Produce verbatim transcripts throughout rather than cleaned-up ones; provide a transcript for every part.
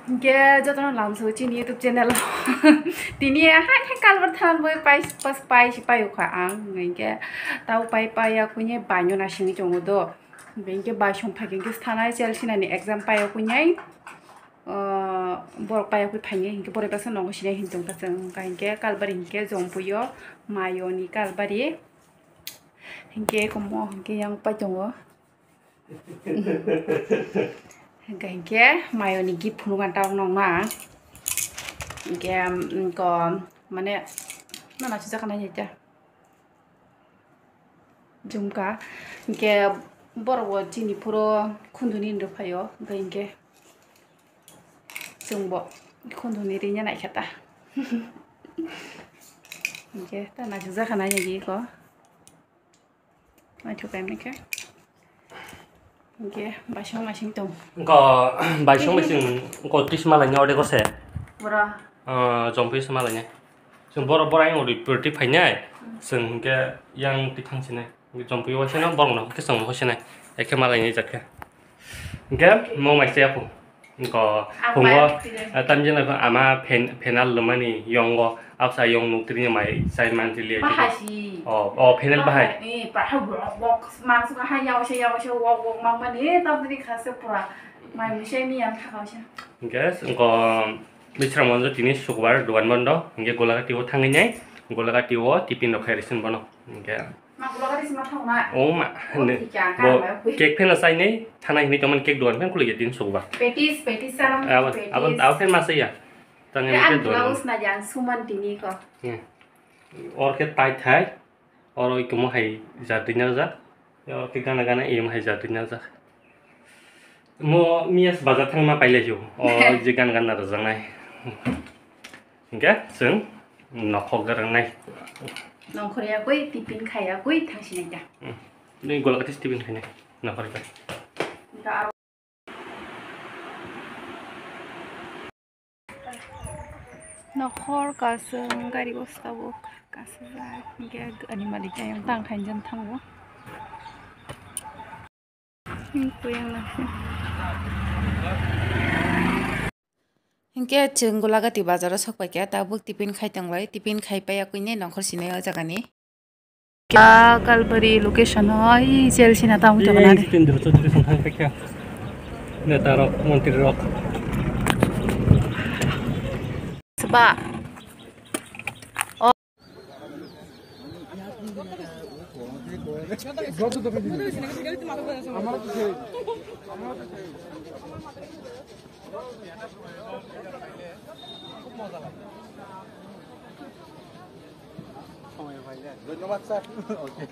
Hinkhe jotono lamsao chini YouTube channel o. Tini hai hai kalbar than boi pai pas pai si pai ukha ang. Hinkhe tau pai pai ya kuine baino na sini chongo do. Hinkhe bai song phai hinkhe thanai Chelsea nani exam pai ya kuine. Borok pai ya kui phainai hinkhe borok basa nongo sinai hin tong ta chwng. Hinkhe kalbar hinkhe jompuyo mayoni kalbari. Hinkhe komo hinkhe yang pai tongo. Hinkhe, hinkhe mayoni gift phunuk ang tabuk nokna. Hinkhe, um, ko, mane, nana sujak kana jeta. Jumka. Hinkhe, borok bo chini phuro khunduni hinwi phaio. Hinkhe, hinkhe, chwngbo khunduni ringya naikha ta. Hinkhe, ta naisujak kana jeta ko. Naithok kaimani khe. Hinkhe baisong naising tong. Ko baisong naising ko tisma lainai ode ko se. Bora. Ah, jompi sma lainai. Sing bora bora yang odi purti phainai. Sing hinkhe yang tithang sinai. Jompi waisano borok no khe song no sinai. Ekhe malainai jakhe. Hinkhe mo mai se aphu. Ko phungo, ah, tamjina ko ama phen-, phenal lumani yongo, absa yong nuk tini mai chai man tili. Bahai si. Oh, oh, phenal bahai. Bahai, eh, bahai wok, wok, mangsa bahai yao se, yao se, wok, wok, mang mani, tam tini khase pura. Mai mi se mi yang thakao se. Hinkhe, ko Bisram Monjo tini Sukbar duan bondo, hinkhe Golagati o thangwi nai, Golagati o tipin rok khai risin bono. Hinkhe. Ma Golagati se ma thang na? Oh, ma. O, ne. Bo cake pheno chainai, thana hinwi tongmani cake dogan pheno khulukya tini Sukbar. Petis, petis sanam, abo, petis. Abo, abo pheno ma chaya. Tang ani ang blouse na jang suman tini ko. Hmm. Or khe tai thai, oro ikomo hai jatwi na jak. Oro khe gana gana iyom hai jatwi na jak. Mo miyas bazar thangma pailai o. O je gana gana rwjaknai. Hinkhe chwng nokhok gwnangnai. Nongkhor ya koi, tipin khai ya koi, thang sinai da. Hmm. Nini gola katis tipin khainai. Nokhor ya. Da aro. Nokhor kasung gari bosta bo kasajak. Hinkhe ani malik ayang tang khainjan thango. Hinkhe chwng Golagati bazaro sokpaikha, tabuk tipin khai tonglai, tipin khai paiya kuine nongkhor sinai o jagani. Kya Kalbari location o, ai, Chelsea na tamo to na. Jitendra Chaudhary song thang paikha. Neta rok, montri rok. Seba. ধন্যবাদ স্যার। ওকে।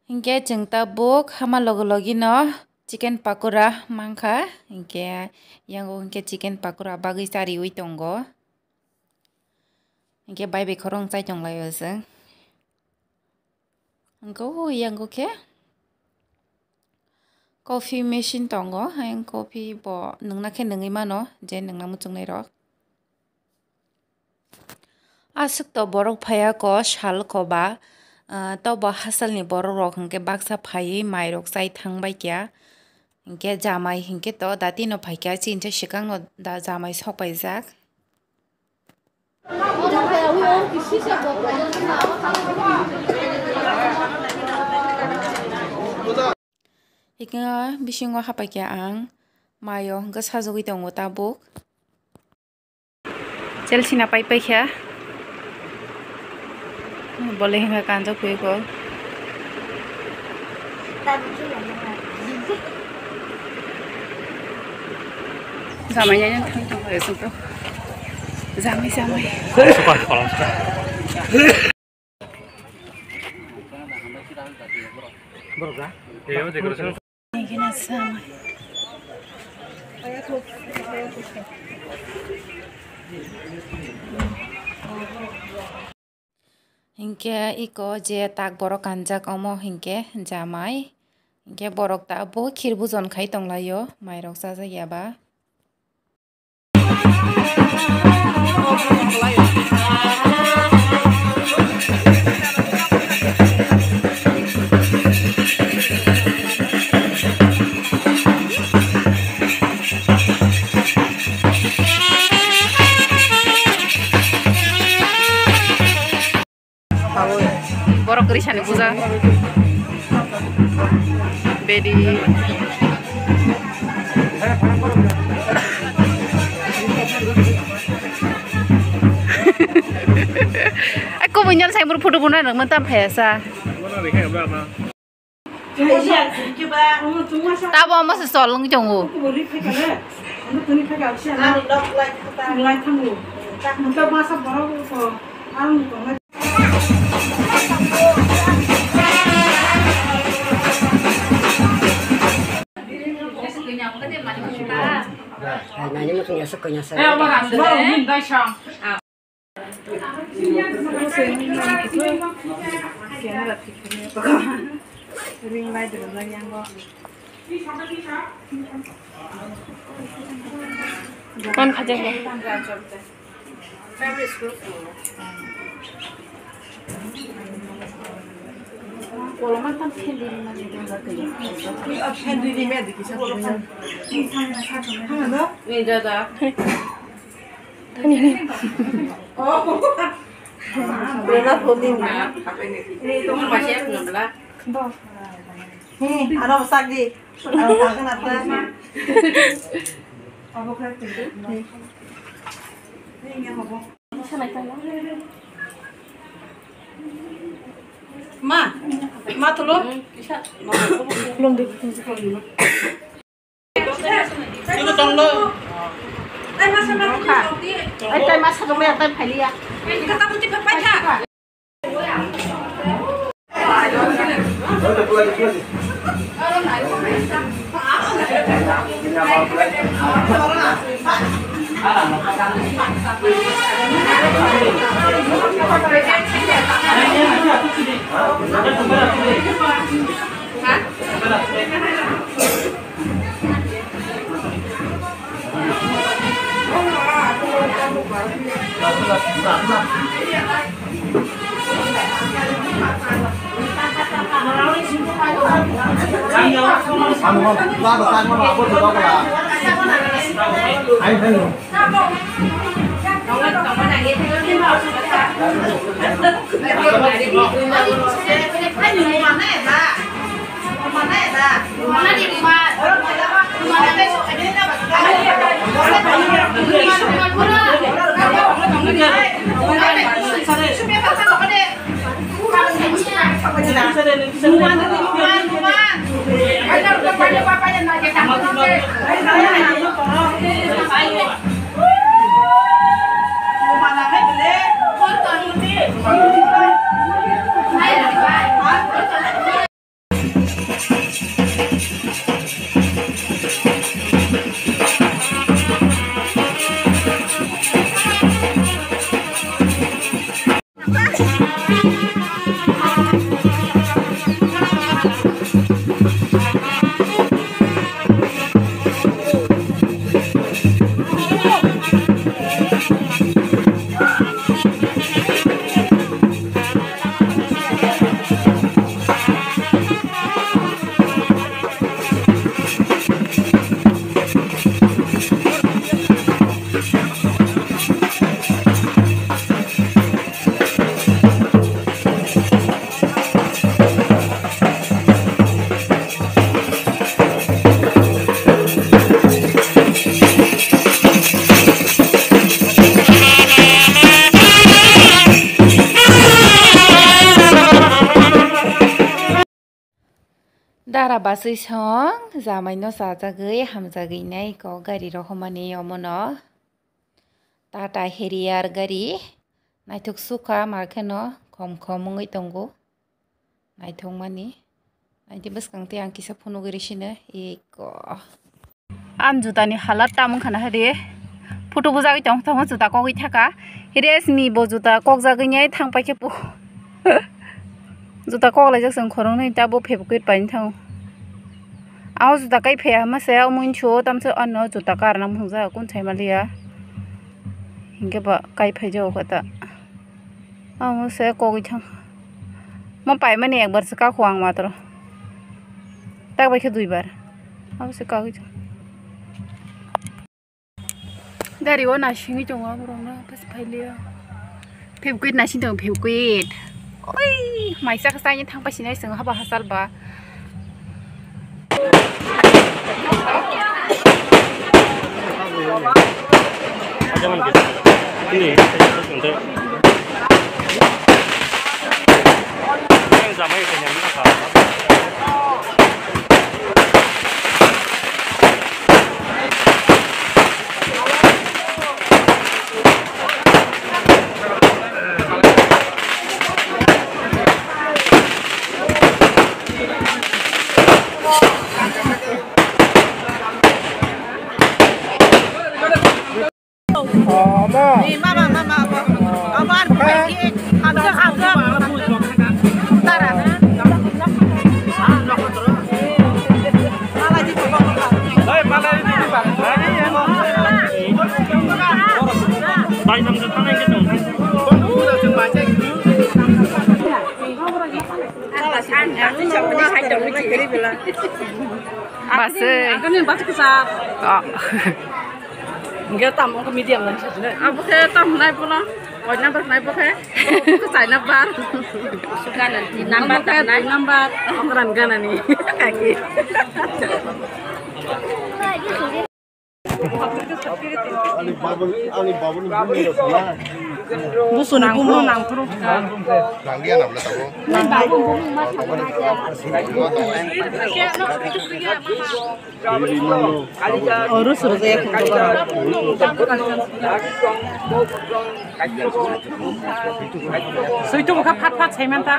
Hinkhe chwng tabuk hama logi logi no chicken pakora mankha, hinkhe yango hinkhe chicken pakora bagwi chariwi tongo, hinkhe bai bai khorang chai tonglaio chwng. Hinkhe o yango khe coffee machine tongo, ayang coffee bo nwngna khe nwngwi mano, je nwngna muchungnai rok. Aswk to borok phaiya ko sal ko ba, ah, tobo hasalni borok rok hinkhe baksa phaiwi mai rok chai thang bai kha. Hinkhe jamai hinkhe to dati no phaikha, chini swkang no da jamai sok paijak. Hinkhe bisingo hapaikha ang maio hinkhe sajagwi tongo tabuk. Chelsea na pai pai kha. Bole hinga kanjak pui ko. Jamai nai nang thang thang hai sung to. Jamai, jamai. Borok da? Tei o decoration. Nai khe na jamai. Hinkhe iko je tak borok kanjak omo hinkhe jamai. Hinkhe borok ta bo khir bujon khai tonglaio, mairok chajak ya ba. Borok kwrwi sani puja. Bedi. Aku punya saya berfoto pun ada mentah biasa. Tabo omo se chol wng tongo. Ring light rwjak yango. Kon khajak bo. Ni dada. Thani, thani. Oh. Bela thoni ni. Ni to ma chef no bela. Bo. He, ano sak di. Ano sak na ta. Abo kha tu. Ma, ma tulo. Lom di. Ai, tai masa dong ya, tai phailiya. Basui song jamai no chajagwi hamjagwi nai kok gari rohormani omono. Tata Harrier gari naithok sukha markheno khom khom wngwi tongo. Naithokmani. Naidi bwskang tei ang kisa phunugwi rw sino. Eko. Ang jutani halat tam wngkha na hadi. Photo bujagwi tong tongma juta kogwi thaka. Hires ni bo juta kokjagwi nai thang paikhe po. Juta koklaijak chwng khoroknwi ta bo fabricate paini thango. Ang o juta kai phaiya hama se omo hinsu tamsa ano juta karna mungsa kun sai maliya. Hinkhe ba kai phai jago kha ta. Amo se kogwi thang. Mo paimani ekbar se kakho ang matro. Tak bai khe duibar. Amo se kagwi thang. Gari o nasingwi tongo borokno pas phailiya. Fabricate nasing tongo fabricate. Oi, maisa khe saini thang pasinai chwng haba hachal ba. Base. Ang kani base kisa. Ah. Enggak tam, engko medium lang sih. Abo khe tam nai pula. Koi number nai bo khe. Koi number. Suka nanti number tam nai. Number. Ongkran gana ni. Kaki. Ani babuni, ani babuni bumung rok na. Busuni bumung nangphuru. Nangya na bla tabo. Oru suru jaya khum to bara. Sui tu bukha phat phat sai man ta.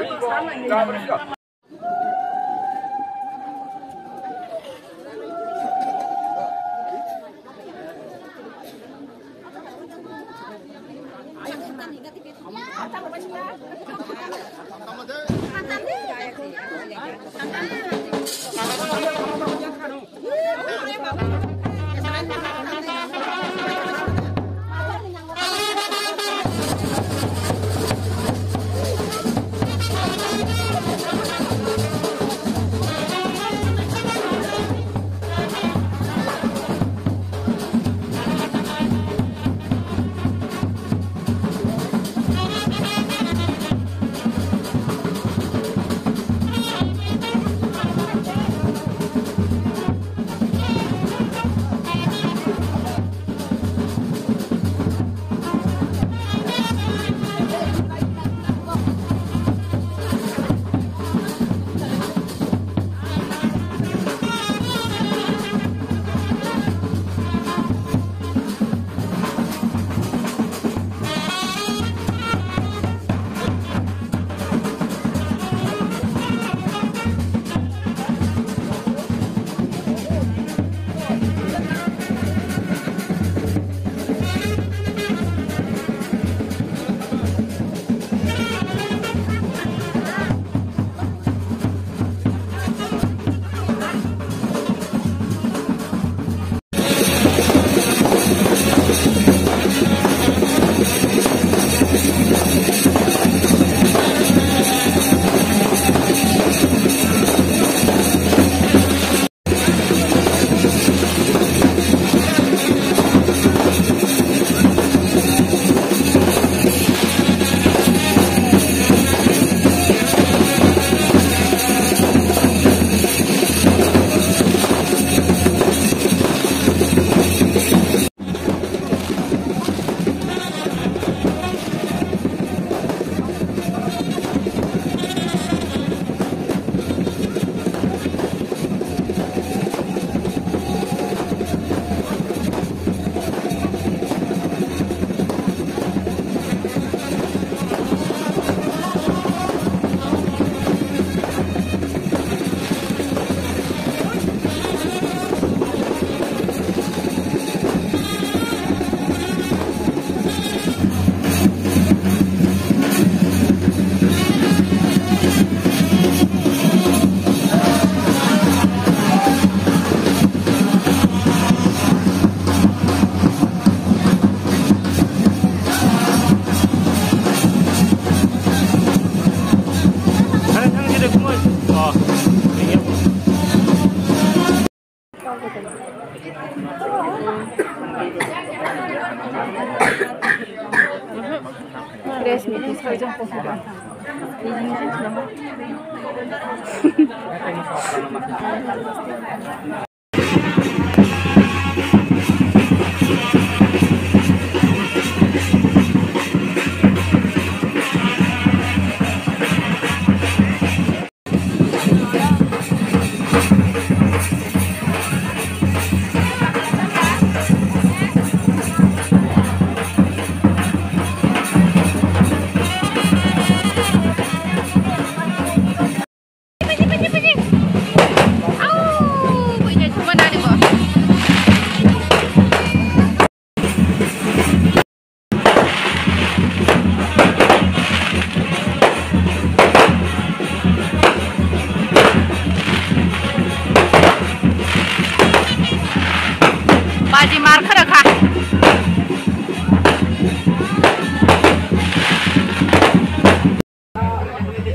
Baji mar khara kha.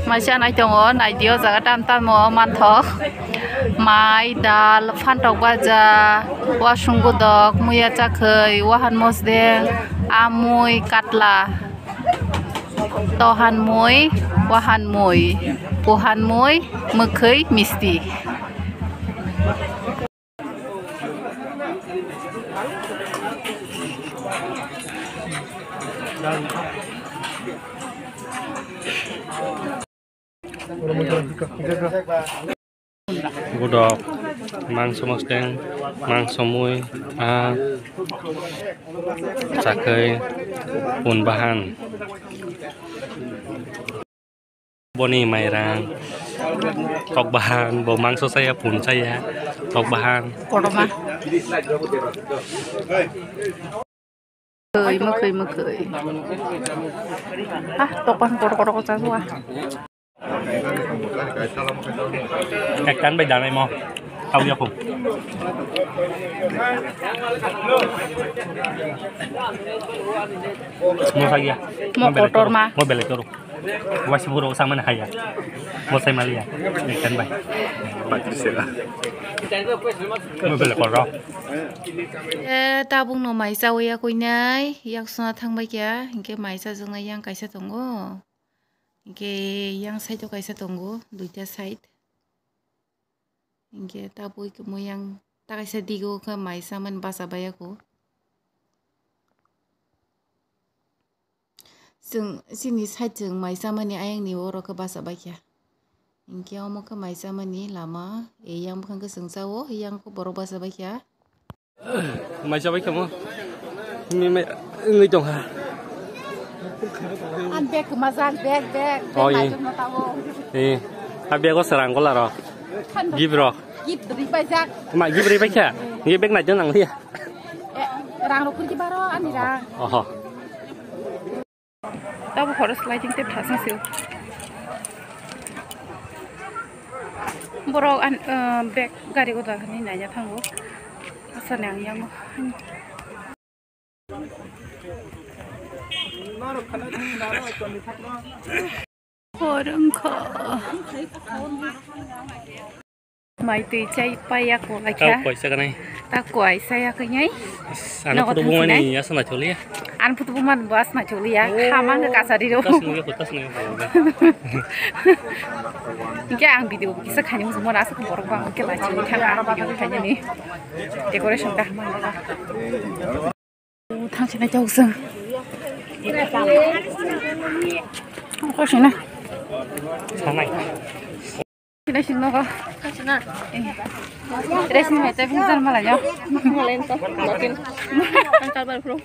Maisa nai tongo, nai di o jaga tam tamo manthok. Mai, dal, phantok baja, wasung godok, muya chakhwi, wahan mosdeng, amui, katla, tohan mui, wahan mui, kuhan mui, mwkhwi, misti. Godok, mangso mosdeng, mangso mui, ah, chakhwi, pun bahan. Boni mairang, tok bahan, bo mangso saya, pun saya, tok bahan. Kotorma. Mwkhwi, mwkhwi, mwkhwi. Ah, tok bahan kotor kotor ko chajua. Ektan bai danai mo. Tau ya ko. Mo saya. Mo kotorma. Mo belai toro. Wasi buro samani haya. Bosai maliya. Ektan bai. Mobile koro. Eh, tabuk no maisa uya kuinai, yak suna thang bai kya, hingke maisa jwknai yang kaisa tongo. Hingke yang side o kaisa tongo, duita side. Hingke tabuk mo yang ta kaisa digo khe maisa mani basa bai ya ko. Chwng chini side chwng mai chamani ayang ni oro khe basa bai kha. Hinkhe omo khe mai chamani lama, e yang bwkhang khe chwng cha o, yang khe borok basa bai kha. Mai cha bai kha mo. Mi mai wngwi tong kha. Ang bag kwmajak, bag, bag, bag. Oh, naijak no tabo. Eh, a bag o swrang gola rok. Gift rok. Gift ri bai jak. Ma gift ri bai kha. Nge bag naijak nang liya. Eh, rang rok kurji baro ani rang. Oho. Tabo khorok sliding tei thasung sio. Borok an, eh, bag gari o dagani naina thango. Asani ang yango. Hor wngkha. Mai twi chai paiya ko laikha. Tao koisa kanai. Ta koisa ya kanyai. Ano photo bumani asna choliya. An photo buman bo asna choliya. Khamang kasari ro. Tas nungya ko, tas nungya ko. Hingke ang video kisa khani musumo na asuk borok bang ke la chini khana video khani ni. Decoration dah mana. Thang sina chok sung. Ko sina. Sanai. Sina sing nogo. Sina. Dress ni mai tai bung jar malai yo. Malai to. Makin. Ang kalbar pro.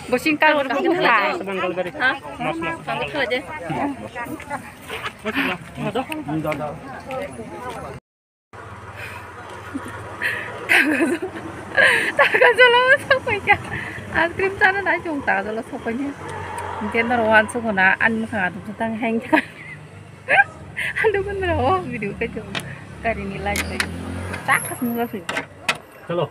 Bosing kalbar pro. Ha? Kamu khala je. Takajolo sokoika. Ice cream chana nai chong takajolo sokoini. Hingke noro wansukuna ani mukhang atum tang heng. Ando kun noro video kaichung. Gari ni light bai. Takas nuro sui. Hello.